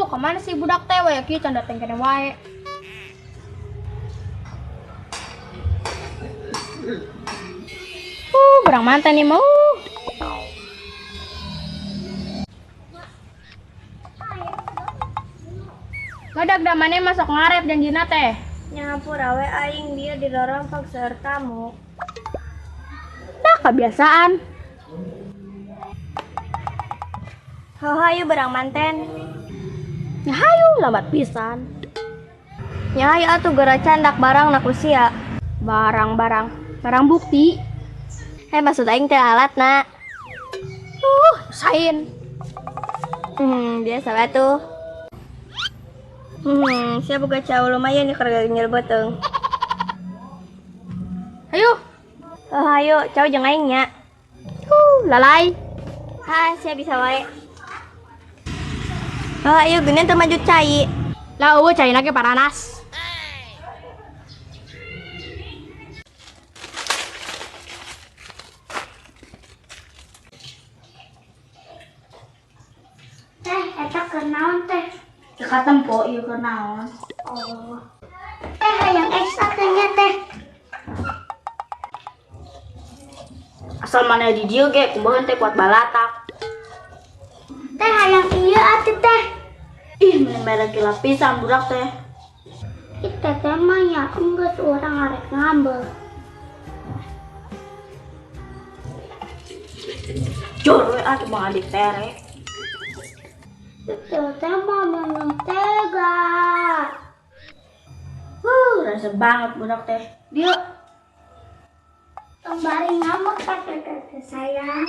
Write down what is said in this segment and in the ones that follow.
Kemana sih budak teh we kieu can dateng kene wae. Barang mantan nih mau. Badak da maneh masuk ngarep janjina teh. Nyampura we aing dia didorong pag seueur tamu. Tah kebiasaan. Ho hayu barang manten. Ya hayu lambat pisan. Ya hayu atuh geura candak barang na ku sia. Barang-barang, barang bukti. Maksud aing teh alatna. Sain. Biasa we atuh. Sia boga cau lumayan nih keur nyel beuteung. Ayo. Oh, hayu, cau jeung aing nya. Lalai. Ha, sia bisa wae. Oh, ayo geuning teu maju cai. Lah eueuh caina ge paranas. Teh, eta keur naon teh? Teu katempo ieu keur naon. Oh. Teh hayang ekstra teh nya teh. Asal mana di dieu ge kumaha teh kuat balatak. Teh hayang ieu atuh teh. Ih, meni mere gila pisan budak teh. Ih, teteh mah nya enggeus urang arek ngambek. Jor we atuh mah adik tere. Teteh mah menang tega. Rasa banget budak teh. Dia tong bari ngambek teh teteh sayang.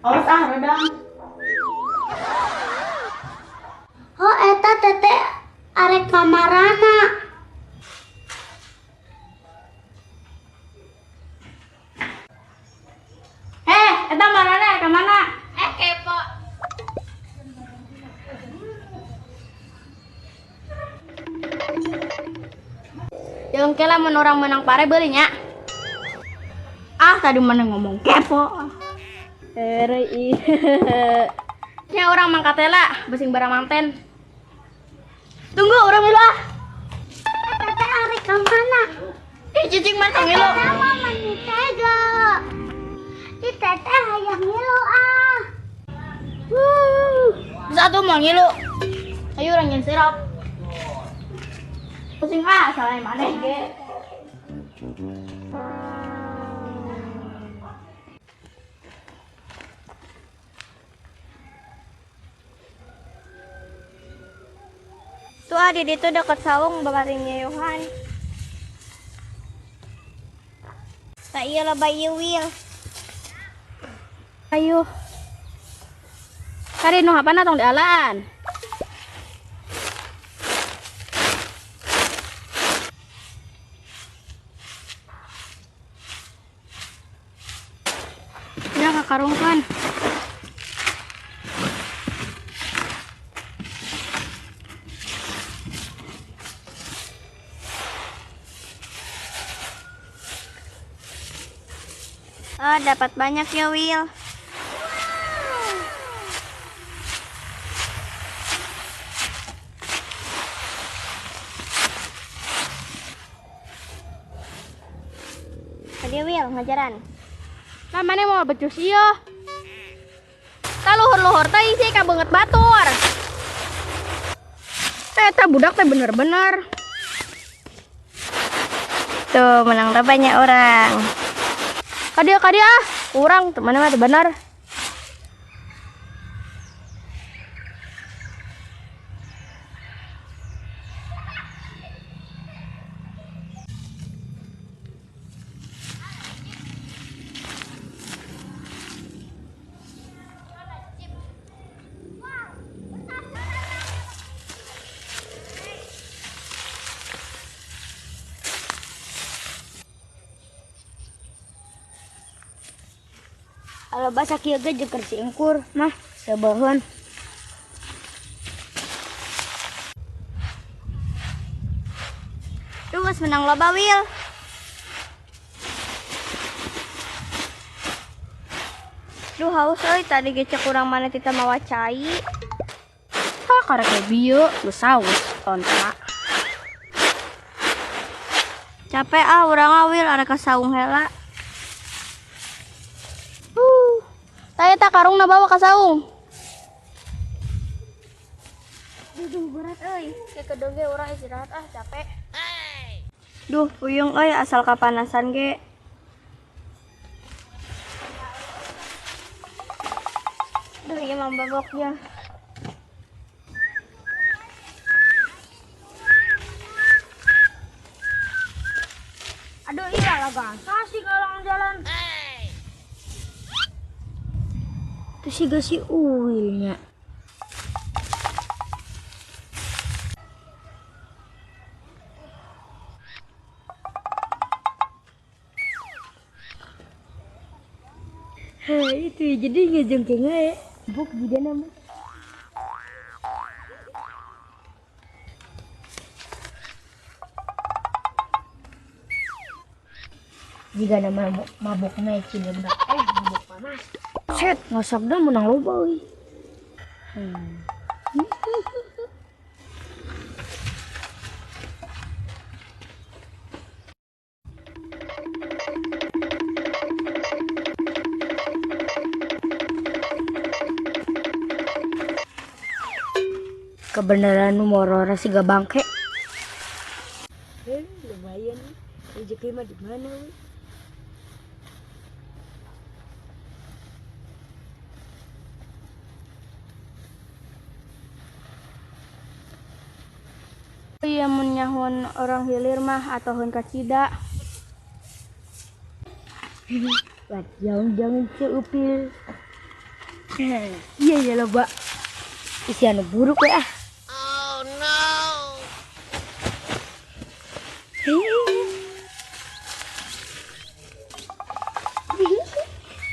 Awas ah, redang. Oh, eta teteh arek kamarana. Eta marana arek ka mana? Kepo. Jeung ke lamun urang menang pare beuli nya. Ah, tadi mana ngomong kepo. Ih. Nya urang mangkat heula, besing barang manten. Tunggu urang milu ah. Teteh arek ka mana? Ih, cicing mah tong ngilu. Teteh mah meni tega. Ih, teteh hayang ngilu ah. Bisa tuh mau ngilu. Ayo urang nyen sirup. Pusing ah, salah maneh ge. Tuh adi ditu deket saung babaringnya Yohan. Tak iya loba ieu Wil. Ayo. Kari nu hapana tong dialaan. Ya kakarungkeun. Oh, dapat banyak ya, Wil. Tadi Wil ngajaran. Lah mana mau becus ieu? Tah luhur-luhur teh isi ka beungeut batur. Teh eta budak teh bener-bener. Tuh, menang banyak orang. Kadia ah, kurang teman mah bener. Kalau bahasa kieu ge jeung keur siungkur mah seubeun. Duh, geus menang loba, Wil. Duh haus euy, tadi ge cek urang maneh tita mawa cai. Hah, karek bieu geus haus tonta. Capek ah urang awil arek ka saung heula. Tah eta karungna bawa ka saung. Duh berat euy. Kekedeng ge urang istirahat ah capek. Duh puyeng euy asal kapanasan ge. Duh ieu mah baboknya. Aduh iya lah sih kalau jalan. Itu sih gak si uilnya. Hei, itu jadi ngejengkeng aja. Buk juga nama. Jika nama mabuk mecin ya budak. Mabuk panas. Set, ngasakna menang loba euy. Kebenaran nu morora siga bangke. Lumayan rezeki mah di mana euy. Iya mun nyahun orang hilir mah atau heun kacida. Wat jangan seupil. Iya ya loba. Isian buruk we ah. Oh no.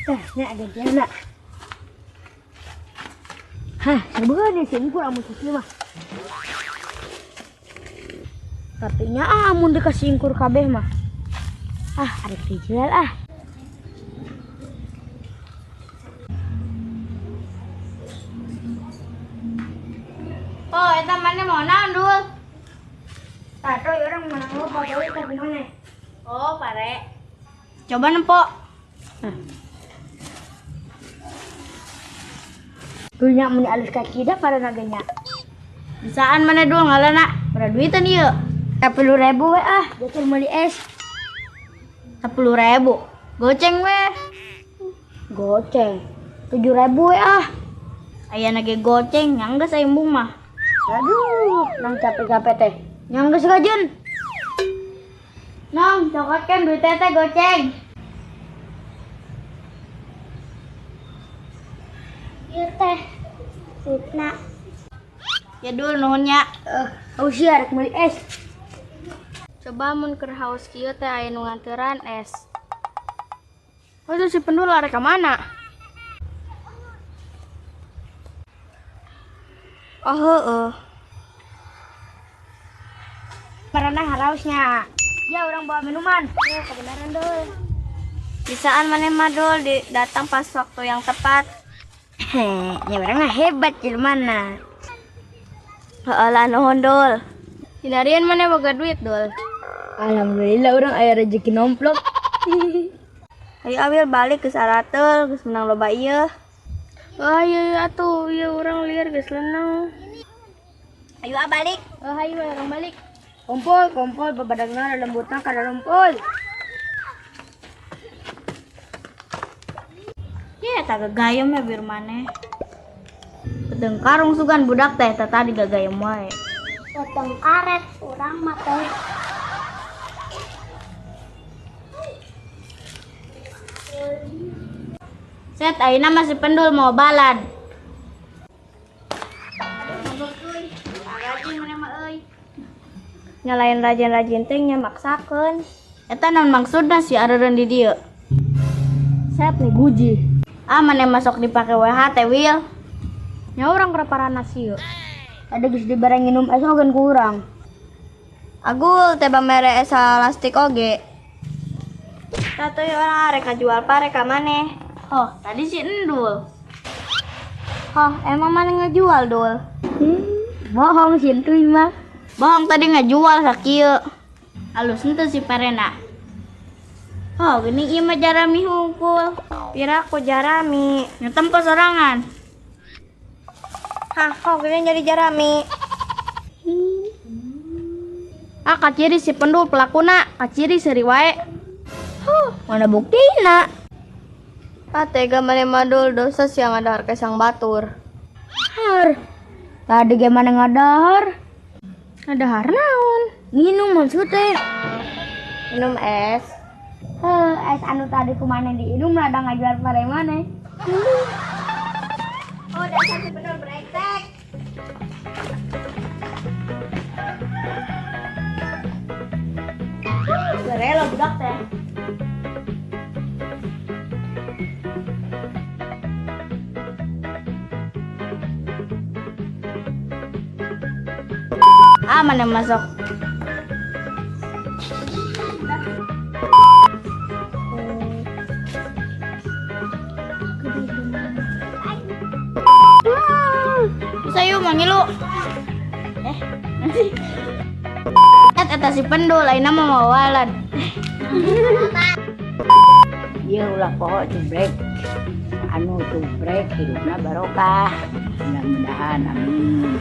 Tah, nya gantian na. Hah, sabeun si engkur amun sakieu mah. Tapi nya amun dikasih ingkur kabeh mah. Ah, arek dijual ah. Oh, eta maneh mau naon, Dul? Tatoy urang menang loba deui ka kumaha. Oh, pare. Coba nempo. Dunya mun alus kaki da para naganya. Bisaan maneh Dul ngalana? Berapa duitan ieu? 10.000 we ah, jatuh meuli es. 10.000. Goceng we. Goceng. 7.000 we ah. Aya nage goceng, yang geus embung mah. Aduh, nang capek-capek teh. Yang geus gajeun. Nong, cokotkeun duit teh goceng. Ieu teh duitna. Ya dul nuhun nya. Haus sia rek meuli es. Coba mun keur haus kieu teh aya nu nganteran es. Oh, itu si pendul arek ka mana? Oh heeh. Marana harausnya. Ya orang bawa minuman. Ya kebenaran Dul. Bisaan maneh mah Dul datang pas waktu yang tepat. Ya orang hebat jelmana. Heeh lah nuhun Dul. Hinarian maneh boga duit Dul. Alhamdulillah orang aya rezeki nomplok. Ayo awil balik ke sarateul geus menang loba ieu. Oh iya atuh, ieu urang liar geus lenang. Ayo ah balik. Oh ayo urang balik. Kumpul, kumpul babadagna lembutna kana rumpul. Ye eta gagayem we bir maneh. Peteng karung sugan budak teh teh tadi gagayem wae. Potong karet urang mah teh. Set ayeuna masih pendul mau balad. Nyalain rajin-rajin teh nya maksakeun. Eta naon maksudna si areureun di dieu? Set nih guji. Ah maneh masuk dipake WH teh Wil. Nya urang paraparana sieun. Ada geus dibareng nginum es oge ku urang. Agul teh bamere es lastik oge. Tatoy urang arek ngajual pare ka maneh. Oh, tadi si Endul. Oh, emang mana ngejual, Dul? Bohong si Entuy mah. Bohong tadi ngejual sakieu. Alus henteu si parena. Oh, gini ieu mah jarami hungkul. Pira aku jarami. Ngetempo sorangan. Hah, kok gini jadi jarami? Ah, kaciri si Pendul pelakuna, kaciri seuri wae. Mana buktina? Ah, tega mana madul dosa siang ada harga sang batur. Har. Tadi gimana ngadahar? Ngadahar naon? Minum maksudnya. Minum es. Heh, es anu tadi kumana diinum rada ngajual pare mana? Oh, dasar si Pendul brengsek. Gerelo budak teh. Ah, mana masuk? Bisa yuk mangilu. Nanti. Eta si Pendul lainna mah mawalan. Ieu ulah poho cubrek. Anu cubrek hidupna barokah. Mudah-mudahan amin.